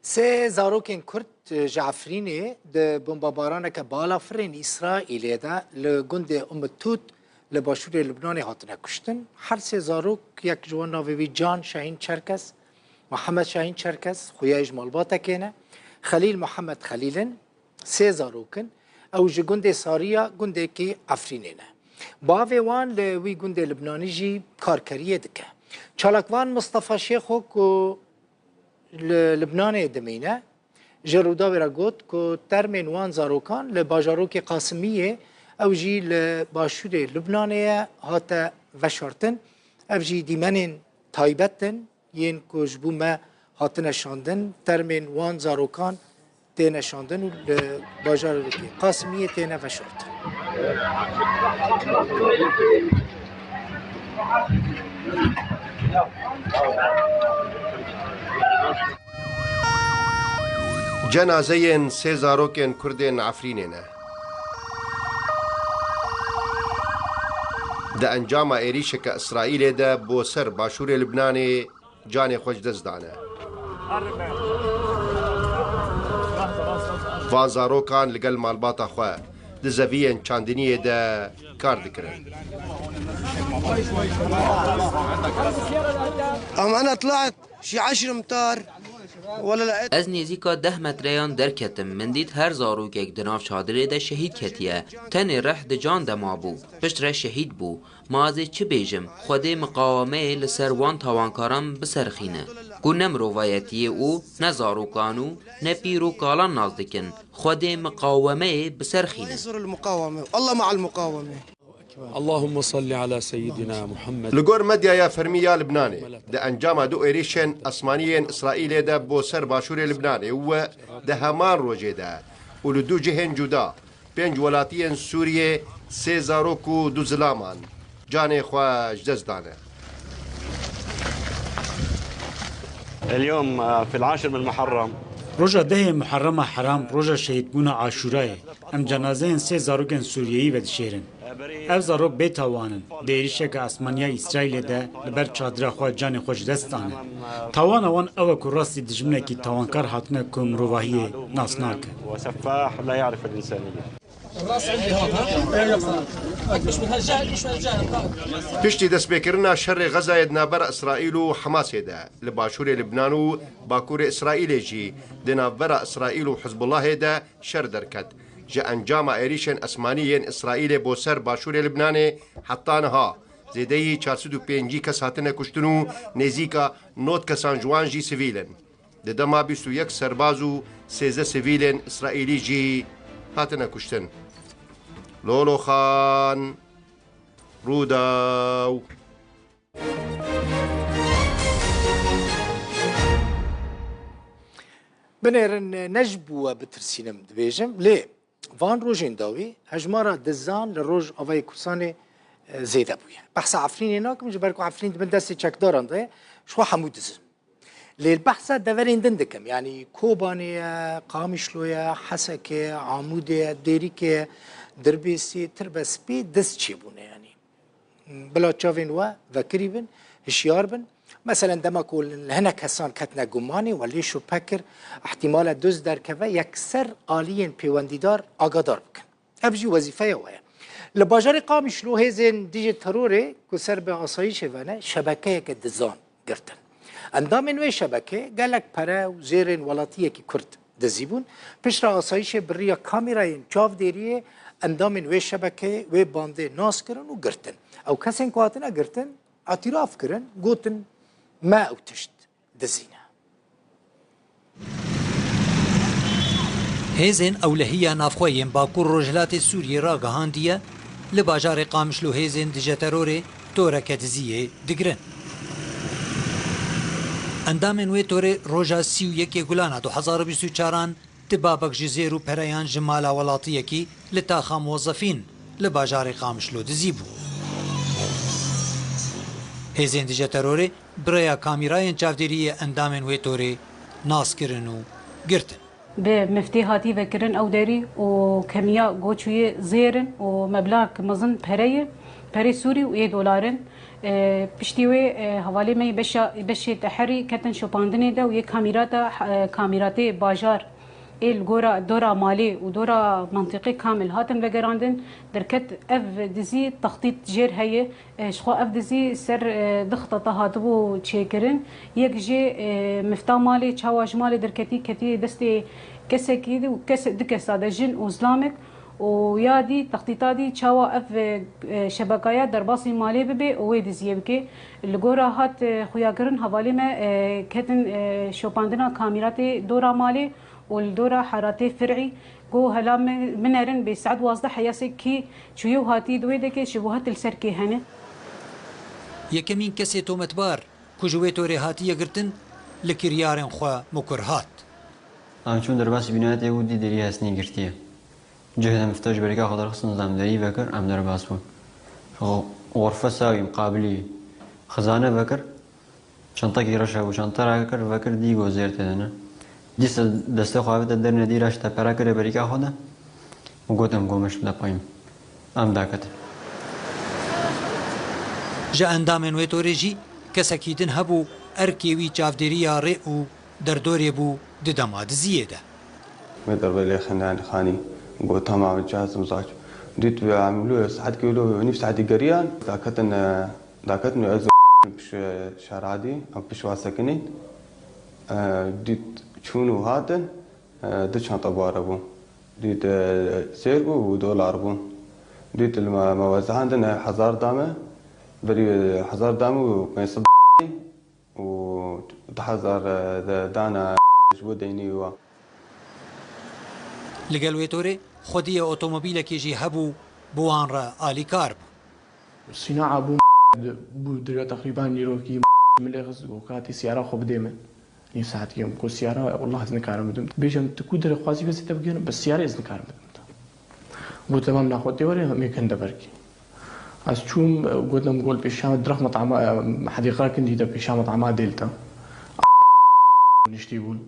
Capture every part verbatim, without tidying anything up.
Sê zarokên Kurd ji Efrînê di bombebaraneke balafirên Îsraîlê de li gundê Umm Tût li başûrê Lubnanê hatine kuştin. Her sê zarok, yek ji wan navê wî Can Şahîn Çerkes, Mihemed Şahîn Çerkes, xuya ji malbatekê ne, Xelîl Mihemed Xelîl in, sê zarok in. Ew ji gundê Sariya, gundekî Efrînê ne. Bavê wan li wî gundê Lubnanî jî karkeriyê dike. Çalakvan Mistefa Şêxo ku li Libnanê dimîne, ji Rûdawê re got ku termên wan zarokan li bajarokê Qasimiyê, ew jî li başûrê Libnanê ye, hate veşartin. Ev jî dîmenên taybet in, yên ku ji bo me hatine şandin. Termên wan zarokan têne şandin û li bajarokê Qasimiyê têne veşartin. Cenazeyên sê zarokên Kurdên Efrînê ne. Di encama êrîşeke Îsraîlê de bo ser başûrê Libnanê canê xwe ji dest dane. Van zarokan li gel malbata xwe di zeviyên çandiniyê de kar dikirin. أم أنا طلعت شي عشر أمتار ولا لقيت. Ez nêzîka deh metreyan derketim. Min dît her zarokek di nav çadirê de şehîd ketiye. Tenê rih di can de mabû. Piştre şehîd bû. Ma ez ê çi bêjim? Xwedê miqawemeyê li ser wan tawankaran biserxîne, ku ne mirovayetiyê û ne zarokan û ne pîr û kalan nas dikin. Xwedê miqawemeyê biserxîne. ينصر المقاومة. الله مع المقاومة. اللهم صل على سيدنا محمد. Li gor medyaya fermî ya Libnanê, di encama du êrîşên esmanî yên Îsraîlê de bo ser başûrê Libnanê û di heman rojê de û li du cihên cuda, pênc welatiyên Sûriyê, sê zarok û du zilaman canê xwe ji dest dane. اليوم، آه، في العاشر من محرم. Roja dehê Muharrema Heram, roja şehîdbûna Aşûrayê. Em cenazeyên sê zarokên Sûriyeyî vedişêrin. Ev zarok bê tawan in. Di êrîşeke asmaniya Îsraîlê de li ber çadira xwe canê xwe ji dest dane. Tawana wan ew e ku rastî dijminekî tawankar hatine ku mirovahiyê nas nake. وسفاح لا يعرف الإنسانية. Piştî destpêkirina şerê Xezayê di navbera Îsraîl û Hemasê de, li başûrê Libnan û bakurê Îsraîlê jî di navbera Îsraîl û Hizbullahê de şer derket. Ji encama êrîşên esmanî yên Îsraîlê bo ser başûrê Libnanê heta niha zêdeyî çar sed û pêncî kes hatine kuştin û nêzîka nod kesan ji wan jî sivîl in. Di dema bîst û yek serbaz û sêzdeh sivîlên Îsraîlî jî hatine kuştin. Lolo Xan, Rûdaw. Binêrin, ne ji bo we bitirsînim dibêjim, lê van rojên dawî hejmara dizan li Rojavayê Kurdistanê, e, zêde bûye. Behsa Efrînê nakim, ji ber ku Efrîn di bin destê çekdaran de ye, ji xwe hemû diz in. Lê behsa deverên din dikim, yanî Kobanê ye, Qamişlo ye, Hesekê ye, Amûdê ye, Dêrikê ye, Dirbêsê, Tirbespê, diz çêbûne yanî. Bila çavên we vekirî bin, hişyar bin. Meselen, dema ku li hinek kesan ketine gumanê, we lê şupe kir, îhtîmal e diz derkeve, yekser aliyên pêwendîdar agadar bikin. Ev jî wezîfeya we ye. Li bajarê Qamişlo hêzên dijî terorê ku ser bi asayîşê ve ne, şebekeyeke dizan girtin. Endamên wê şebekê gelek pere û zêrên welatiyekî Kurd dizîbûn. Piştre asayîşê bi riya kamîrayên çavdêriyê endamên wê şebekeyê wê bandê nas kirin û girtin. Ew kesên ku hatine girtin, îtiraf kirin, gotin, me ew tişt dizîne. Hêzên Ewlehiya Navxwe yên Bakur Rojhilatê Sûriyê ragihandiye, li bajarê Qamişlo hêzên dijeterorê toreke diziyê digirin. Endamên wê torê roja sî û yekê Gulana du hezar û bîst û çaran tibabek ji zêr û pereyan ji mala welatiyekî li taxa Muwezzefîn li bajarê Qamişlo dizî bû. Hêzên dijeterorê bi rêya kamîrayên çavdêriyê endamên wê torê nas kirin û girtin. Bi miftê hatî vekirin ew derî û kemiya goçûyê zêr in û meblak mezin pereyê Perê Sûrî û yê dolar in. E, piştî wê, e, hevalê me yê beşa, beşê teherî ketin şopandinê de û yê kamîrata, e, kamîratê bajar ê li gora dora malê û dora mentiqê kamil hatin vegerandin. Derket ev dizî textît jêr heye. E, ji xwe ev dizî ser, e, du xiteta hatibû çêkirin. Yek jê, e, mifta malê, çawa ji malê derketî, ketî destê kesekî û kes, du kesa de, jin û zilamek. û ya dî textîta dî çawa ev, e, şebekaya derbasî malê bibe û wê diziyê bike. Li gora hat, e, xuyakirin, hevalê me, e, ketin, e, şopandina kamîratê dora malê û li dora heratê fir'î got, hela min, binerin bê saet duwazdeh heya sê kî çûye û hatiye di wê dekê, ji bo het li ser kê hene. Yekemîn kesê tometbar ku ji wê torê hatiye girtin, li kiryarên xwe mukur hat. Em çûn derbasî bînayetê û dî derî hesnî girtiye. Cihê de mifta ji berîka xwe derxistin, em derî vekir, em derbas bûn. Xo-, xorfe sawî, miqabilî, xizane vekir, çantakî reş hebû, çanta rakir, vekir, dî got zêr tê de ne. Dîsa destê xwe avête dernê dî, raşte pera kire berîka xwe de û got, em gomeş bide payîm. Em daketin. Ji endamên wê torê jî kesekî din hebû, erkê wî çavdêriya rê û derdorê bû di dema diziyê de. Wê derbelê xinanî xanî got, tamam, cihazim zaç. Dît ve emlû saet kilo nîv saetî geriyan. Daketin, e, daketin û ez piş, e, şaradî, em piş wa sekinîn. E, dît çûn û hatin, e, du çanta bare bû. Dît, e, sêr bû û dolar bû. Dît li me, me wezihandin, e, hezar dame. Berî, e, hezar dame û pênc sed û du hezar, e, de, dane ji bo deynî wa. Li gel wê torê xwediyê otomobîlekê jî hebû, bi wan re alîkar bû. Sînaa bû, bû diriya teqrîban nîrokî, min lê xist, got, "Katî siyara xwe bidê min." Nîv saetkî min got, "Siyara, wallah ez nikarim bidim." Bêjim, "Tu ku derê xwazî bes te bigihînim, bes siyarê ez nikarim bidim te." Got, "Temam, naxwe tê were, em ê kin de berkî." Ez çûm, gotim, "Gol pêşa diraq metama, hedîqa kin dî de pêşa metama Delta." Niştî bûn.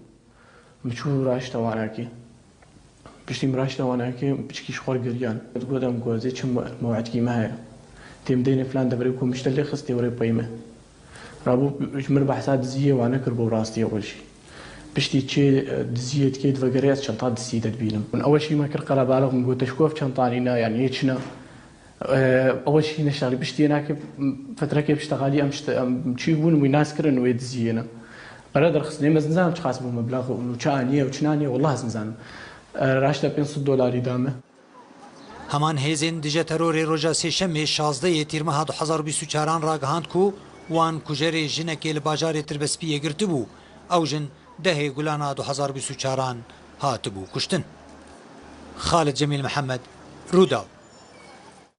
Min çû raşte wanakî. Piştî min raşte wanakî, piçkî ji xwe giriyan. Gotim, "Gozê çi me-, mewedkî me heye. Têm deynê filan deverê ku min ji te lê xist tê were pey me." Rabû ji min behsa diziyê wane kir bo rastiyê xwe jî. Piştî çê, e, diziyê dikê divegere ez çenta diziyê de dibînim. Min ewe jî me kir qerebaliq, min got, "Te ji ku ev çenta nîne, yanî yê çi ne?" E, ewe jî neşexlî. Piştî yê nakê, fetrekê piştexalî em şte-, em çî bûn, wî nas kirin wê diziyê ne. Pere derxistinê me, ez nizanim çiqas bû meblax û çi aniye û çi naniye, wallah ez nizanim. E, raşte pênc sed dolarî da me. Heman hêzên dije terorê roja sêşemê şazdehê tîrmeha du hezar û bîst û çaran ragihand ku wan kujerê jinekê li bajarê Tirbespiyê girtibû. Ew jin dehê Gulana du hezar û bîst û çaran hatibû kuştin. Xalid Cemîl Mihemed, Rûdaw.